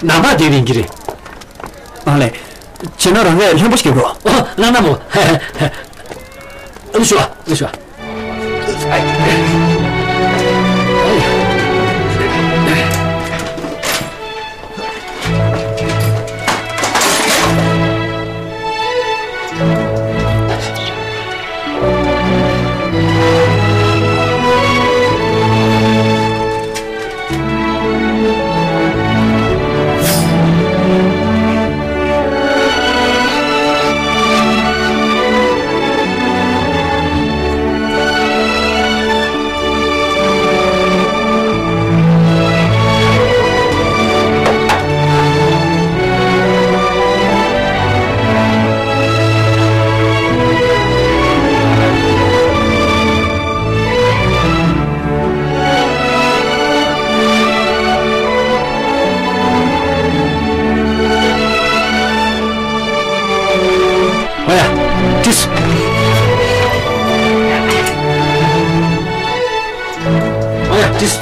ནང་པ་དེ་རིང་གི་རེད། ཨ་ལས། བྱས་ན་རང་ངས་ལྷན་པོ་ཞིག་རྒྱབ་རོགས། ཨོ། གནང་ན་མོ། ཨ་ལུ་ཤོ། ཨ་ལུ་ཤོ། ཨོ་ཡ། ཏིས། ཨོ་ཡ། ཏིས།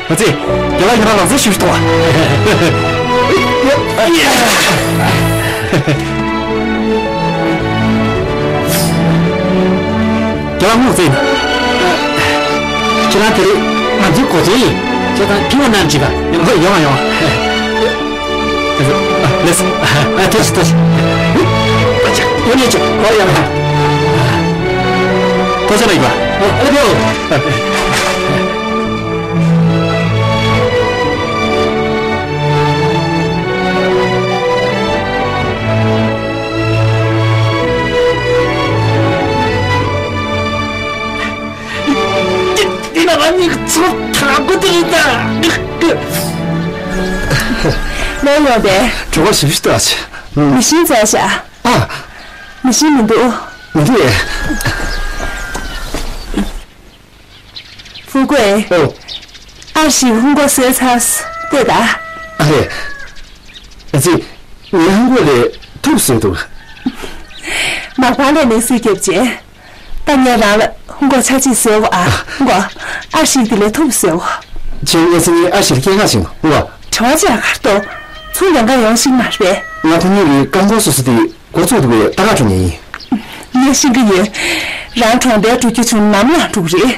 ང་ཚོས་རྒྱ་ལག་ཡིན་ན་ལག་རྩལ་ཞིབ་ཏུ་གཏོང་བ། རྒྱ་ལག་དངུལ་རྩིས་ཡིན། ཁྱེད་རང་དེ་རིང་ང་ཚོའི་གོ་མཚོན་ཡིན། ཁྱེད་རང་ཕིང་བ་གནང་བྱེད་པ། ཡོང་ཡོང་ཡོང་། ལེས། ཨ་ཐེ་ཆི་ཐེ་ཆི། ཡོང་ཡོང་ཆོག་ཨོ་ཡོང་ཡོང་། ཐེ་ཆི་ན་ཡོད་པ། ཨ་ལེ་ཕེའོ། འདི་ན་ང་གཉིས་ཚོ་དྲག་པོ་དེ་རེད་ད། ལོ་ཡོད་པས། གྲོད་ཁོག་ཞིབ་ཞིབ་ལྟ་ཆེ། མི་ཤིན་ཙ་ཤ། ཨ། མི་ཤིན་མི་འདུག་མི་འདུག་ཨེ། ཧྥུ་ཀུའེ། ཨོ། ཨར་ཞིག་ཧུང་གོ་སེལ་ཚར་ལྟོས་ད། ཨ་རེ། ཨ་ཙི། ངའི་ཧུང་གོ་ལས་ཐུབ་ཟེར་འདུག་མ་པ་ལས་ནས་སུས་རྒྱབ་ཅེ། ད་ངས་རང་ལ་ཧུང་གོ་ཆ་གཅིག་ཟེར་བ་ཨ། ཧུང་གོ། ཨར་ཞིག་དེ་ལས་ཐུབ་ཟེར་བ། ཁྱེད་ངས་སེ་ངའི་ཨར་ཞིག་ལ་སྐད་ངག་བྱིན་ཧུང་གོ། དྲི་བ་ཅིག་ཨ་ཁར་ཏོ། ཚུར་ལེན་ག་ཡོང་ཤིག་མ་རེད། ང་ཁོ་གཉིས་ཀྱི་རྐང་འཁོར་སོ་སོ་དེ། འགོ་བཙུགས་འདུག་པས་ད་ག་འགྲོ་ཉེན་ཡིན། ངས་ཤེས་ཀྱི་ཡོད། རང་གྲོང་རྡལ་འགྲོ་རྒྱུ་བྱུང་ནམ་ལངས་འགྲོ་གི་རེད།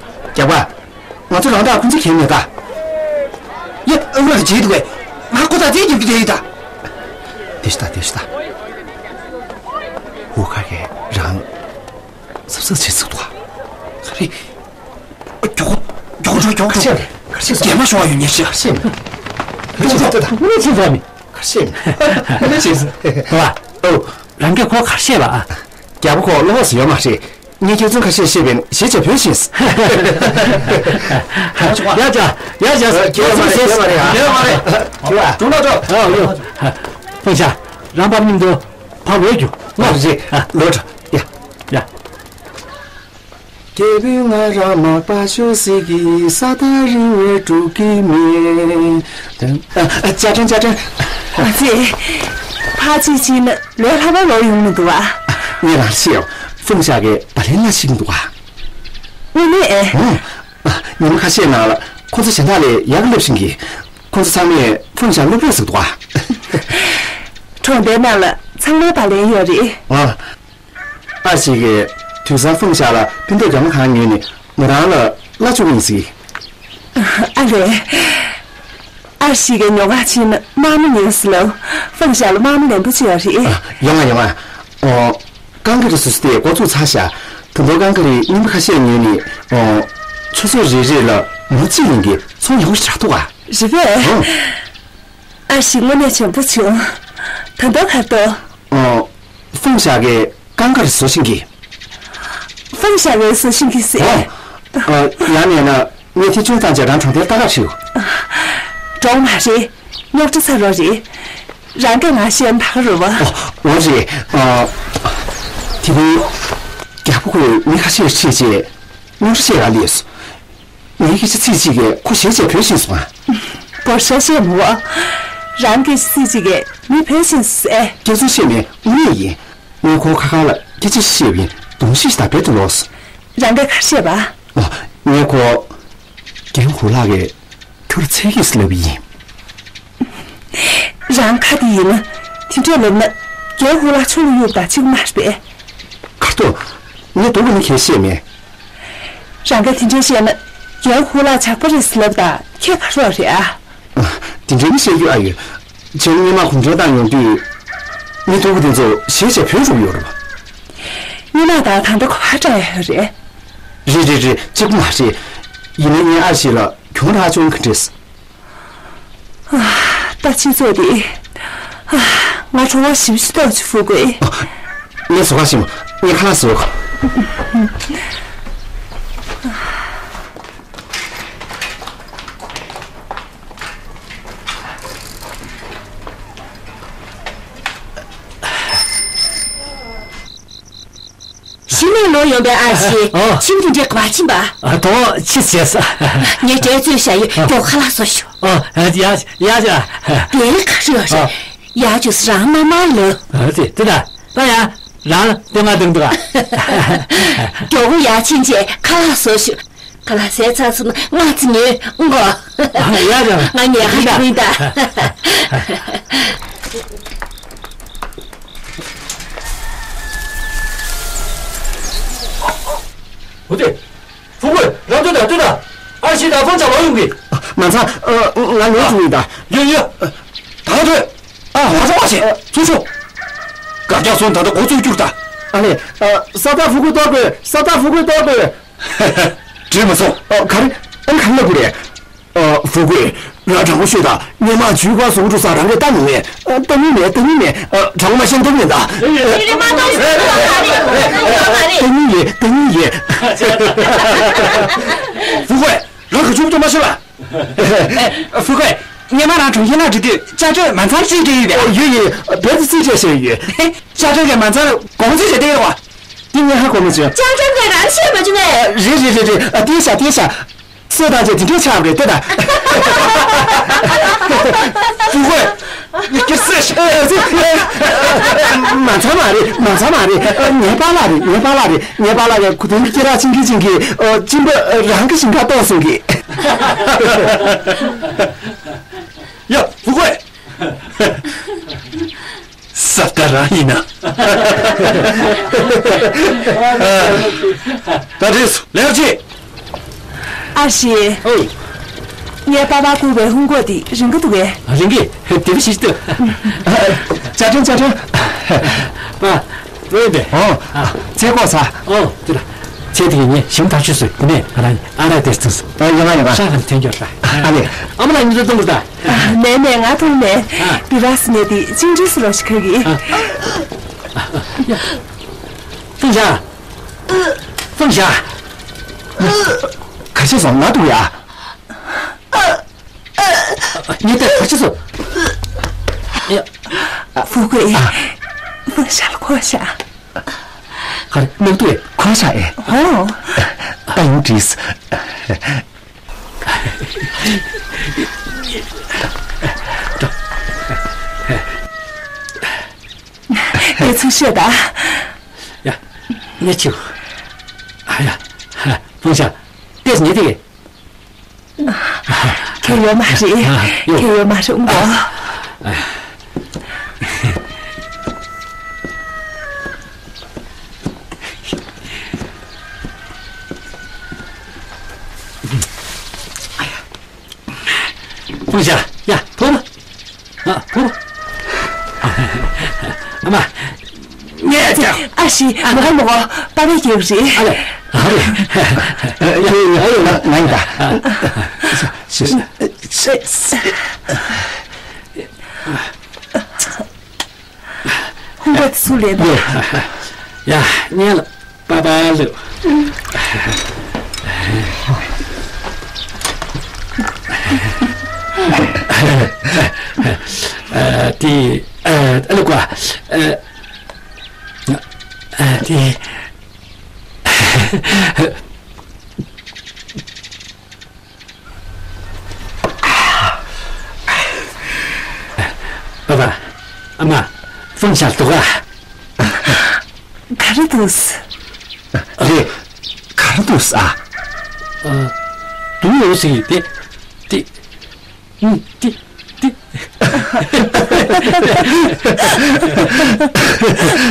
རྒྱག་པ། ང་ཚོ་རང་ཐག་ཁུན་ཚེ་ཁྱེར་ནས་ད། ཡ་ཨ་ཁུ་ལ་བྱེད་འདུག་གས། ང་ཁོ་ཐག་རྩེ་རྒྱབ་ཀྱི་བསྡད་ཡོད་ད། དེ་ཤི་ད་དེ་ཤི་ད། ཧུ་ཁ་གས་རང་སབ་སབ་བྱེད་ཚུགས་འདུག་ག། ཧ་རེ། མགྱོགས་མགྱོགས་མགྱོགས་མགྱོགས་ག་ཤེད་རེད། ག་ཤེད་སོང་། རྒྱལ་མ་ཤོར་བ་ཡོད་ཉེ་ཤི། ག་ཤེད་མེད། ག་ཤེད་མེད། ད་ད་ད་ད་ད་ཤེད་མེད། ག་ཤེད་མེད། ག་ཤེད་མེད། ཨོ། རང་གི་ཁོ་ག་ཤེད་པ། རྒྱལ་པོ་ཁོ་བློ་ཁོག་སུ་ཡོད་མ་རེད། ངས་ཁྱོད་ཚོ་ཁ་ཤས་བཤད་པས་ཞེས་བྱ་བོས་ཤིང་། ཡ་ཅག་ཡ་ཅག་ཁྱེད་མ་རེད། ཁྱེད་མ་རེད། ཁྱེད་མ་རེད། ཁྱེད་མ་རེད། ཁྱེད་མ་རེད། ཨ་ཡོ། ཕུང་ཤ། རང་བབ་མཉམ་དུ། ཕ་བོད་རྒྱུ། ཨ་རེད། ཨ་ལོ་དྲ། ཡ། ཡ། རྒྱལ་པོའི་ང་རང་མག་པ་ཤོ་སི་གི་ས་ད་རིང་བའི་འགྲོ་གི་མེད། ཨ་ཨ་ཅ་ཀྲེན་ཅ་ཀྲེན། ཨ་ཙི། ཕ་ཅིག་ཕྱིན་ན་ལོས་ལྷག་པ་ལོ་ཡོང་ནི་འདུག་ཨ། ངས་རང་ཤེས་ཡོང་། ཧྥུང་ཞག་གི་བ་ལན་ལ་ཤིག་འདུག་ཨ། དངོས་གནས། ཨོ། ཉི་མ་ཁ་ཤས་ནང་ལ་ཁོ་ཚོ་གཞན་དག་ལས་ཡག་སླེབས་ཤིང་གི། ཁོ་ཚོ་ཚང་མས་ཧྥུང་ཞག་སློབ་རོགས་ཟེར་འདུག་ཨ། གྲོང་སྡེའི་ནང་ལ་ཚང་མའི་བ་ལན་ཡོད་རེད། ཨ། ཨ་ཞིག་གིས་དུས་སང་ཧྥུང་ཞག་ལ་ཕན་ཐོགས་གང་གང་ཉོས་ནས་མོ་རང་ལ་གླ་བཅུག་ཡིན་ཟིག་ཨ་ལས། ཨ་ཞིག་གིས་ཉོ་ག་ཕྱིན་ན་དམར་མོ་ཉོས་ཟེར་ལབ། ཧྥུང་ཞག་ལ་དམར་མོ་ལེན་པོ་ཅིག་ཡོད་རེད། ཡོང་ང་ཡོང་ང་། ཨོ། ཀང་ཀ་རི་སོ་སོ་དེ་འགོ་བཙུགས་ཚར་ཤག་ད་དུང་ཀང་ཀ་རི་རྙིང་པ་ཁ་ཤས་ཉོས་ནས། ཨོ། ཆུ་ཚོད་རེ་རེ་ལ་མོ་གཅིག་ཡིན་གྱི་ཚོང་ཡག་པོ་ཞིག་རག་འདུག་ག་རེད་པས། ཨོ། ཨ་ཞིག་དངོས་གནས་བྱམས་པོ་བྱུང་། ད་དུང་ག་རེ་འདུག་ཨོ། ཧྥུང་ཞག་གིས་ཀང་ཀ་རི་བཟོ་ཤིང་གི། ཧྥུང་ཞག་གིས་བཟོ་ཤིང་གི་ཟེར། ཨོ། ཨ། ཡང་མིན་ན་ངས་དེ་ཅུང་ཙམ་རྗེས་དྲན་གྲོང་ཁྱེར་ལྟ་ག་ཞུ། འགྲོ་མ་རེད། རྙོག་དྲ་ཚ་རོགས་རེད། རང་གིས་ང་བཤད་ན་ད་ག་རེད་པ། ཨོ། འོ་རེད། ཨ། དེ་རིང་རྒྱལ་པོ་ཁོས་མི་ཁ་ཤས་ཁྲིད་རྗེས་རྙོག་དྲ་བཤད་ག་སླེབས་སོང་། ངའི་སྐད་ཆ་ཚིག་གཅིག་གིས་ཁོ་ཞེད་བྱས་བྲོས་ཕྱིན་སོང་ཨ། བོར་ཤ་བཤད་མོ། རང་སྐད་ཆ་ཚིག་གཅིག་གིས་མི་བྲོས་ཕྱིན་སོང་ཟེར། སྐྱག་རྫུན་བཤད་མེད། དངོས་གནས་ཡིན། ངས་ཁོ་ཁ་ཁ་ལ་སྐད་ཆ་ཞིག་བཤད་པ་ཡིན། གདོང་ཞིག་ད་བེད་དུ་ལོག་སོང་། རང་གིས་ག་རེ་བཤད་པ། ཨོ། ངས་ཁོ། རྒན་ཧུ་ལགས་ཀྱིས་ཁྱོད་ལ་ཚད་ཀྱིས་སུ་ལབ་པ་ཡིན། རང་ཁ་དེ་ཡིན་ན། དེ་འདྲས་ལབ་ན། རྒན་ཧུ་ལགས་ཆུ་ལ་གཡུགས་དང་གཅིག་མ་རེད་པས། ག་རེ་འདུག་ངས་སྡུག་གི་ནི་གལ་བཤད་མེད། རང་གིས་དེ་འདྲས་བཤད་ན། རྒན་ཧུ་ལགས་ཇག་པ་རེད་ཟེར་ལབ་དང་ཁྱད་ག་རེ་རེད་ཨ། ཨ། དེ་འདྲས་ནི་བཤད་རྒྱུ་ཨ་ཡོད། ཁྱེད་སྔོན་མ་གུང་ཁྲན་ཏང་ཡོང་དུས། མི་སྡུག་གི་དེ་ཚོ་ཞེད་བྱས་བྲོས་འགྲོ་གི་ཡོད་རེད་པ། སྔོན་མ་དང་ད་ལྟ་ག་པར་འདྲ་ཡོད་རེད། རེད་རེད་རེད། གཅིག་པ་མ་རེད། ཡིན་ནའི་ངས་ཨ་ཞིག་ལ་གྱོང་རག་བྱུང་གི་འདྲས། ད་ཕྱི་ཚོད་དེ། ང་གྲོད་ཁོག་ཞེ་པོ་ཅིག་ལྟོགས་བྱུང་ཧྥུ་ཀུའེ། ངས་ཟོག་ཁ་ཞིམ། ངས་ཁ་ལག་ཟོས། གཞི་ནས་ལོག་ཡོང་པའི་ཨ་ཞེ། ཨ། ཁྱིམ་དེ་འདྲའི་ག་པར་ཕྱིན་པ། ཨ། དོ་ཕྱི་བྱས་ས། ངས་འབྲས་བཙོས་བཞག་ཡོད། ཨ། དོ་ཁ་ལག་བཟོ་ཤོག་ཨ། ཡ་ཡ་ཡ། དེ་ག་རེ་ཡོད་རེད། ཨ། ཡ་ཅོས་རང་མ་མ་ལོ། ཨ། དེ་དེ་ད་ད་ཡ་རང་དེ་མ་དེ་འདུག་ཨ། མགྱོགས་པོ་ཡ་ཕྱིན་བྱས་ཁ་ལག་བཟོ་ཤོག་ཁ་ལག་ཟས་ཚར་སོང་ན་ང་ཚོ་ཉོས་འགོ། ཡ་ཡ། ང་ཉལ་ཁ་ཡིན་ད། འོ་དེ། ཧྥུ་ཀུའེ། རང་ལྟོས་དང་ལྟོས་དང་། ཨ་ཞེ་དང་ཧྥུང་ཞག་ལོག་ཡོང་གི། མ་ཚང་། ཨ། ང་ལོག་འགྲོ་ཡིན་ད། ཡོད་ཡོད། ད་ལྟོས། ཨ། ཧ་ཅང་བ་ཞེ། ཚུར་ཤོག་དཀར་རྒྱག་སོང་། ད་ལྟ་འགོ་བཙུགས་རྒྱུར་ད། ཨ་ལས། ཨ། ས་ད་ཧྥུ་ཀུའེ་ལྟོ་དགོས། ས་ད་ཧྥུ་ཀུའེ་ལྟོ་དགོས། བྲིས་མ་སོང་། ཨ། ག་རེ། ཨ། ག་རེ་ལབ་དགོས་རེད། ཨ། ཧྥུ་ཀུའེ། རང་དྲང་པོ་ཤོད་དང་། སྔོན་མ་ཇུས་གང་བཟོ་འགྲོ་ས་རང་གིས་ལྟ་མྱོང་ངས། ཨ། ལྟ་མྱོང་མེད། ལྟ་མྱོང་མེད། ཨ། དྲང་པོ་མ་བཤད་འདུག་མེད་ད། ལྟ་མྱོང་ཡིན། ལྟ་མྱོང་ཡིན། ཧྥུ་ཀུའེ། རང་གི་ཇུས་ཀྱང་མ་ཤེས་པ། ཧྥུ་ཀུའེ། སྔོན་མ་རང་གྲོང་ཁྱེར་ནང་འགྲོ་དུས་ཅ་ཀྲེན་མ་ཚང་རྩིས་སྤྲད་ཡོད་པས། ཡོད་ཡོད། རྦད་དེ་རྩིས་སྤྲད་བཞག་ཡོད། ཅ་ཀྲེན་གྱིས་མ་ཚང་གོང་ཚད་ཅིག་སྤྲད་ཡོད་པ། དེ་ངས་ཧ་གོ་མ་བྱུང་། ཅ་ཀྲེན་གྱིས་རང་བཤད་མ་བྱུང་ངས། རེད་རེད་རེད་རེད། ཨ། བལྟས་ཤག་བལྟས་ཤག་སོ་དང་བཅས་དེ་འདྲས་ཆགས་པ་རེད་ལྟོས་དང་། ཧྥུ་ཀུའེ། ངས་ཁྱེད་སུ་ཞིག་མ་ཚང་མ་རེད། མ་ཚང་མ་རེད། ངའི་པཱ་ལགས་རེད། ངའི་པཱ་ལགས་རེད། ངའི་པཱ་ལགས་ཀྱིས་གོ་དོན་གྱི་སྐེ་རགས་ཆིངས་ཀྱིས་ཆིངས་ཀྱིས། ཨོ། གཅིན་པ་རང་གི་ཞིང་ཁར་གཏོང་སོང་གི། ཡ། ཧྥུ་ཀུའེ། ས་ད་རང་ཡིན་ན། ད་རེས་ལེགས་ཆེ། ཨ་ཞེ། ཨོ། ངའི་པཱ་ཕར་བསྐུར་བའི་ཧུང་གོ་དེ་རིང་གི་འདུག་གས། རིང་གི། དེ་བས་ཞིག་ལྟོས། ཅ་ཀྲེན་ཅ་ཀྲེན། པཱ། བློ་ཡིན་པས། ཨོ། ཨ། ཚལ་བཀོག་ཚར། ཨོ། དེ་ལ། ཚལ་དེ་གས་ངས་ཞིམ་ཐག་ཆོད་བཟོས། དེ་ནས་ང་རང་ཨ་རག་དེར་བཙུགས་སོང་། ཨ། ཡོང་ང་ཡོང་ང་། ཤ་ཁ་ནས་ཐོན་རྒྱུ་རེད། ཨ་ལས། ཨ་མ་ལགས་ཉིན་ཚོད་གཏོང་དགོས་ད། མེད་མེད། ང་མཐོང་མེད། ཨ། བི་ར་སི་ནས་དེ་ཅིང་ཀྲིས་རོ་ཞིག་ཁ་གི། ཨ། ཧྥུང་ཞག་ཧྥུང་ཞག་ག་བྱས་སོང་། ང་འདུག་ཡ། ངས་ལྟ་ག་བྱས་སོང་། ཧྥུ་ཀུའེ། ཨ། ཧྥུང་ཞ་ལ་གོ་ཤག་ག་རེ་ནག་ཏུ་ཨེ། གོ་ཤག་ཨེ། ཧོ། ད་ཡིན་དྲིས། དེ་ཚུར་ཤོད་ད། ཡ། ངས་ཆེའོ། ཨ་ཡ། ཧྥུང་ཞ། ལྟས་ཉེ་དེ། ཁྱེད་ཡོད་མ་རེད། ཡོད། ཁྱེད་ཡོད་མ་རེད་འགོ། ཧྥུང་ཞ། ཡ། ཕོ་བ། ཨ། ཕོ་བ། ཨ་མ། ངས་ཀྱང་། ཨ་ཤི། མོ་ག་མོ་ག་པ་པའི་རྒྱབ་རེད། ཨ་ལེ། ཨ་ལེ། ཡ་ཡ་ཡ། ང་ཡིན་ད། ཤི་ཤི། ཧུང་པ་སུ་ལེན་ད། ཡ། ཉན་ལ། པ་པ་ལུ། ཨ། དེ། ཨ། ཨ་ལུ་ཀ། ཨ། ཨ། དེ། པ་པ། ཨ་མ། ཧྥུང་ཞ་འདུག་ག། ག་རེ་འདུག་རེད། ག་རེ་འདུག་ཨ། ཨ། སྡུག་ཡོད་ཟེར་གི་དེ། དེ། ཨུ། དེ། དེ།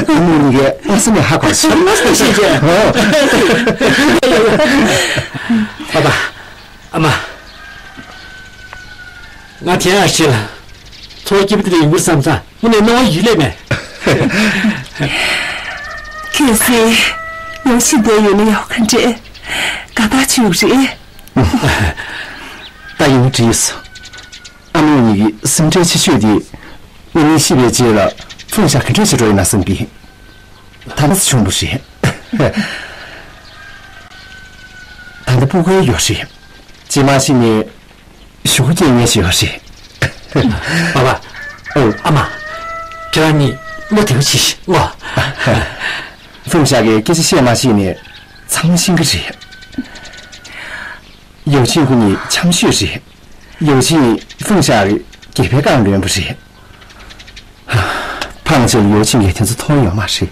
ཨ་མ་གཉིས་ཀས་ཨ་སེ་ནས་ཧ་གོ་སོང་། ཨ་མ་སེ་ནས་ཤེས་བྱས། ཨོ། པ་པ། ཨ་མ། ང་དེ་ཨ་ཤེས་ལ། ཚོ་སྐྱིད་པོ་དེ་འདྲ་ཡོང་གི་བསམ་ས་དངོས་གནས་སྣང་བ་ཡིད་ལས་མེད། གལ་སྲིད་ཡོ་ཤི་འདིར་ཡོད་ན་ཡག་ག་འདྲས། དགའ་ཐག་ཆོད་རེད། ད་ཡིན་དྲིས་སོ། ཨ་མ་གཉིས་ཀྱི་སེམས་ཁྲལ་ཆེ་ཤོས་དེ། ང་གཉིས་ཤི་བའི་རྗེས་ལ་ཧྥུང་ཞ་ག་འདྲས་བྱེད་འགྲོ་ཡིན་ན་བསམ་གི། ད་ལྟ་ཆུང་པོ་རེད། ད་ལྟ་སྤུ་གུའི་ཡོད་རེད། རྗེས་མ་ཤི་ནས་གཞུག་གུ་སྐྱེ་ངེས་ཤིག་ཡོད་རེད། པ་པ། ཨོ། ཨ་མ། ཁྱེད་རང་གཉིས་བློ་བདེ་པོ་བྱེད་ཤིག་ངོ་། ཧྥུང་ཞ་གིས་སྐད་ཆ་བཤད་མ་ཤེས་ནས་ཚང་མ་ཤེས་ཀྱི་རེད། ཡོ་ཆིང་ཁོ་གཉིས་འཆམ་ཤོས་རེད། ཡོ་ཆིང་ཧྥུང་ཞ་གི་སྐྱེས་པའི་རྐང་རློན་པོ་རེད། ཕངས་ཆེ་ལ་ཡོ་ཆིང་གིས་དེ་ཚོ་མཐོང་ཡོད་མ་རེད།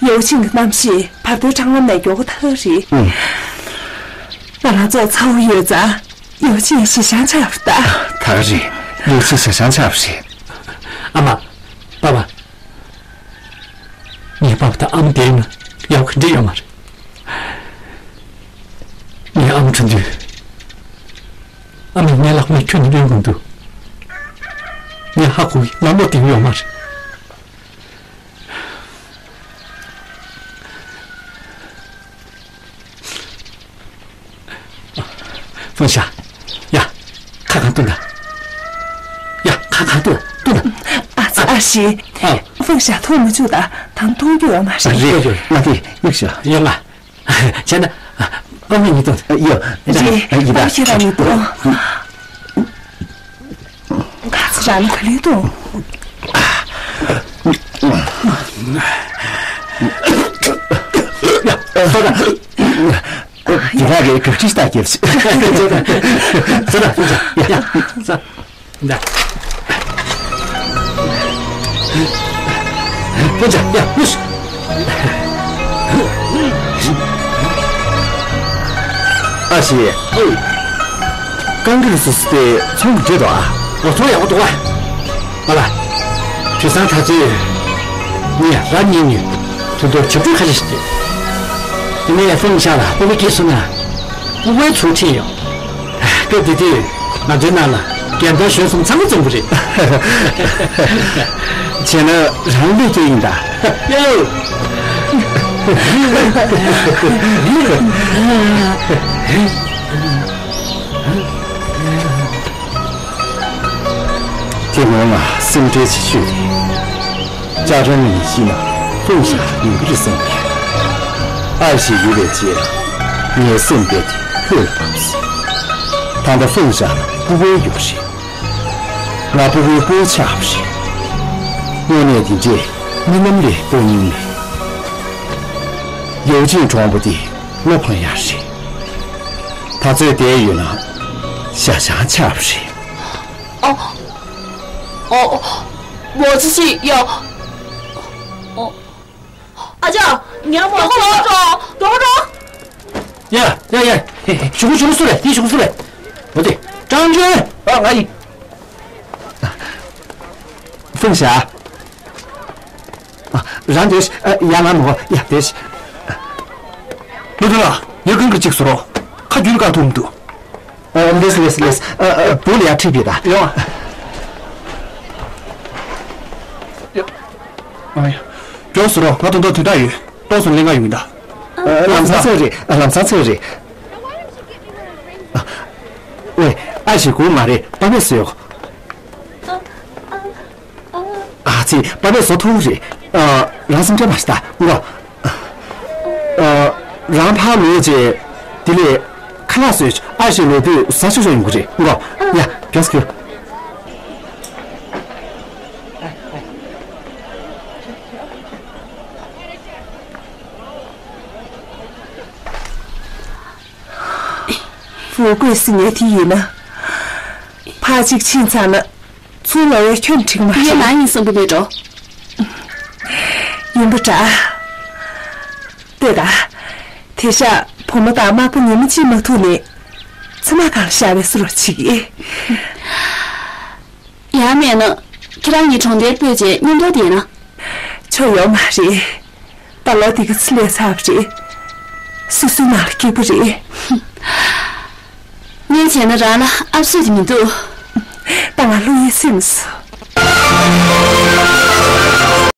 ཡོ་ཆིང་གི་རྣམ་ཤེས་བར་དོའི་འཕྲང་ལམ་ནས་མགྱོགས་པོ་ཐར་རེད། ཨུ། ང་རང་ཚོ་ཚ་བོ་ཡོད་ཙང་ཡོ་ཆིང་ཞེ་ཞང་ཆགས་པ་ད། ད་ག་རེད། ཡོ་ཆིང་ཞེ་ཞང་ཆགས་པ་རེད། ཨ་མ། པ་པ། ངའི་པ་པ་དང་ཨ་མ་བསྡད་ན་ཡག་ག་འདྲ་ཡོད་མ་རེད། ངའི་ཨ་མ་འཁྲུངས་དུས། ཨ་མས་ངའི་ལག་པ་ནས་ཁྱོན་ནས་བླུགས་ཡོང་དུས། ངས་ཧ་གོ་གི། ང་བློ་བདེ་པོ་ཡོད་མ་རེད། ཧྥུང་ཞ། ཡ། ཁ་གང་བཏུང་ད། ཡ། ཁ་གང་བཏུང་། བཏུང་ད། ཨ་ཙི། ཨ་ཤི། ཨ། ཧྥུང་ཞ་འཐུང་མི་བཅུག་ད། ད་འཐུང་རྒྱུ་ཡོད་མ་རེད། རེད། ང་དེ་གཡུག་ཞོག་ཡོང་ང་། བྱས་ན། ཨ་མ་གཉིས་བཏུང་། ཡོ། རེད། ཨ་ཡི་ད། ཨ་ཤི་ར་གཉིས་བཏུང་། ཁ་ཚ་རང་ལ་ག་ལེར་འདུག་ཡ། ཨ་ད། འདི་ག་གི་གབ་ཁྲིད་ལྟ་སྐྱེལ་ཞིག་ཟ་ད། ཟ་ད། ཡ། ཟ། ད། ཕུན་ཚོགས། ཡ། ལུས། ཨ་ཤི། ཨོ། རྐང་འགུལ་སོ་སོ་དེ་ཚོང་གི་འདྲེ་དོ་ཨ། འོ། ཚོང་ཡག་པོ་འདུག་ཨ། ཨ་ལ། དུས་སང་ད་ཚོད། ངས་ར་གཉིས་ནས་དུས་ཐོག་བྱབ་ཁྲུས་ཁ་ཤས་ཤིག་བྱས། དེ་ནས་ཧྥུང་ཞ་ལ་སྤུ་གུ་སྐྱེས་སོང་ན། སྤུ་གུའི་ཚུར་ཁྲིད་ཡོང་། སྐབས་དེ་དུས་ང་ཚོའི་ནང་ལ་རྒན་དར་གཞོན་གསུམ་ཚང་མ་འཛོམས་པ་རེད། བྱས་ན་རང་ལུས་སྐྱེལ་ཡིན་ད། ཡོ། དེ་སྔོན་ང་སེམས་ཁྲལ་ཆེ་ཤོས་དེ། ཅ་ཀྲེན་ལིན་ཤི་ན་ཧྥུང་ཞ་ཡོང་གི་རེད་བསམ་པས། ཨ་ཤི་ཡོད་པའི་རྗེས་ལ་ངའི་སེམས་པའི་དེ་ལྷོད་ལ་བབས་སོང་། ད་ལྟ་ཧྥུང་ཞ་ལ་སྤུ་གུ་ཡོད་རེད། ང་སྤུ་གུའི་སྤུ་གུ་ཆགས་པ་རེད། དངོས་གནས་འདི་འདྲས་རྨི་ལམ་ལས་སྤོ་མྱོང་མེད། ཡོ་ཅིན་གྲོང་པ་འདི་བློ་ཕངས་ཡག་རེད། ད་ཚོད་བསྡད་ཡོད་ན་ཞག་ཞག་ཆགས་པ་རེད། ཨ། ཨོ། མོ་ཙི་ཙི་ཡ། ཨོ། ཨ་ཅག་ངའི་མོ་ཙི་ཙི་འགྲོ་འགྲོ་འགྲོ། ཡ་ཡ་ཡ། གཞུག་གུ་གཞུག་གུ་སུ་རེད། དེ་གཞུག་གུ་སུ་རེད། འོ་དེ་ཀྲང་ཅུན། ཨ། ང་ཡིན། ཧྥུང་ཞ། ཨ། རང་དེ། ཨ། ཡ་ང་མོ། ཡ་དེ། བློ་མཐུན་ལགས། ངས་གང་གི་གཅིག་བཟོ་རོགས། ཁ་རྒྱུན་བཀག་ཐུབ་མི་འདུག་ཨ། ལེས་ལེས་ལེས། ཨ། ཨ། བུ་ལ་ཡ་ཁྲིད་པའི་ད། ཡོང་། ཡ། ཨ་ཡ། མགྱོགས་བཟོ་རོགས། ང་ད་དུང་དོན་དག་ཡོད། ཏོག་ཙམ་ལེན་ག་ཡོང་གི་ད། ཨ། ལམ་སང་ཚར་རེད། ཨ། ལམ་སང་ཚར་རེད། ཨ། ཝེ། ཨ་ཞེ་དགོས་མ་རེད། པ་ཕས་བཟོས་ཡོད། ཨ་ཙི། པ་ཕས་བཟོ་ཐུབ་རེད། ཨ། རང་སེམས་ཁྲལ་མ་བྱེད་ད། ངོ་། ཨ། རང་ཕར་ལོག་རྗེས། དེ་ལས་ཁ་ལག་བཟོས། ཨ་ཞེ་ལོག་དུས་ཟ་ཆོག་ཆོག་ཡོང་གི་རེད། ངོ་། ཡ། མགྱོགས་སེ་ཁྱོད། ཝུའུ་ཀུའེ་ཟེར་མཁན་དེ་ཡིན་ན། ཕར་གཅིག་ཕྱིན་ཚར་ན་ཚུར་ལོག་ཡ་ཁྱོན་འགྲིག་མ་ངའི་རེད། ནང་ཡིན་བསམ་གི་མེད་འགྲོ། ཡིན་པ་འདྲ། ལྟོས་དང་། དེང་སང་བུ་མོ་དང་དམག་པ་ཉི་མ་གཅིག་མ་ཐུག་ནས། མཚན་མ་གང་ལ་ཤར་བའི་བཟོ་འདྲ་བྱེད་ཀྱི། ཡང་མེད་ན། ཁྱེད་རང་གཉིས་གྲོང་རྡལ་སྤོས་བྱས་མཉམ་དུ་བསྡད་ན། ཆོ་ཡོད་མ་རེད། ད་ལོ་འདི་ག་ཚོད་སླེབས་ཚར་བ་རེད། སོ་སོའི་ནང་ལ་སྐྱིད་པོ་རེད། ངས་བྱས་ན་རང་ལ་ཨབ་སོ་དེ་མི་འདུག་ད་ང་ལྷུང་ཡས་སེམས་སོ།